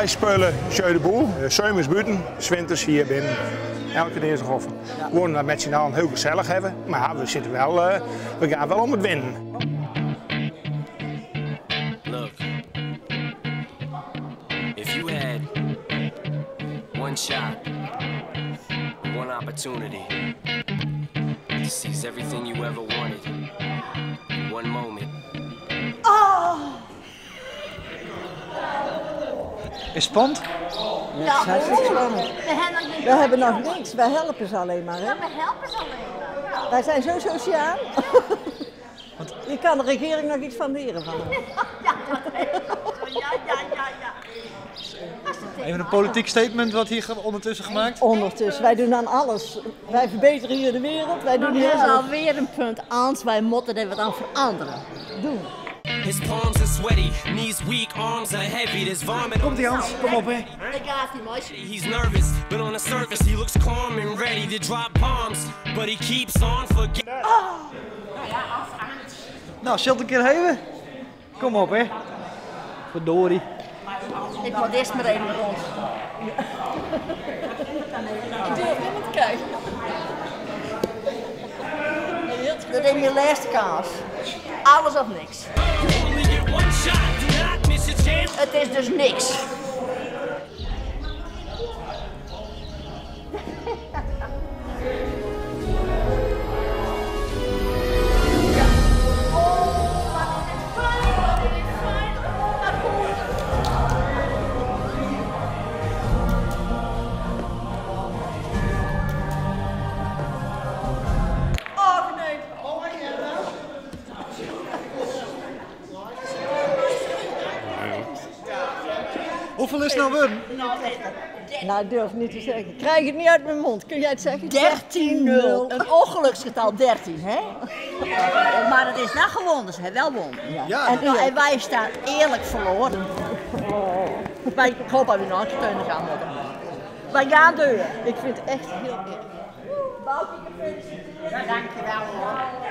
Wy spylje jeu de boules, Sumers bûten, 's winters hjir binnen. Elke dinsdagochtend. Gewoan met syn allen hiel gesellich hawwe, mar we sitte wol, we gean wol om it winnen. Look, if you had one shot, one opportunity to seize everything you ever wanted in one moment. Oh! Is spannend? Ja, het is hartstikke spannend. We hebben nog niks, wij helpen ze alleen maar. Hè? Ja, we helpen ze alleen maar. Wij zijn zo sociaal. Je kan de regering nog iets van leren van ons. Ja, ja, ja, ja. Even een politiek statement wat hier ondertussen gemaakt. Ondertussen, wij doen aan alles. Wij verbeteren hier de wereld, wij doen hier Dat is alles. alweer een punt. Anders, wij moeten er wat aan veranderen. Doen. His palms are sweaty, knees weak, arms are heavy. There's vomit. Komt ie Hans, kom op hè. Daar gaat hij, meisje. He's nervous, but on the surface he looks calm and ready to drop bombs. But he keeps on forgetting. Nou, zult een keer even? Kom op hè. Verdorie. Ik moet eerst maar even rond. Ik durf niet meer te kijken. Dat is mijn laatste kans. Alles of niks. You only get one shot, do not miss your chance. Het is dus niks. Oh nee. Hoeveel is het nou worden? Nou, ik durf niet te zeggen. Ik krijg het niet uit mijn mond. Kun jij het zeggen? 13-0. Een ongeluksgetal 13, hè? Maar het is nou gewonnen, ze hebben wel gewonnen. Ja. Ja, En Nou, en eerlijk. wij staan eerlijk verloren. Wij, ik hoop dat we nog een keer gaan worden. Wij gaan deur. Ik vind het echt heel erg. Dankjewel hoor.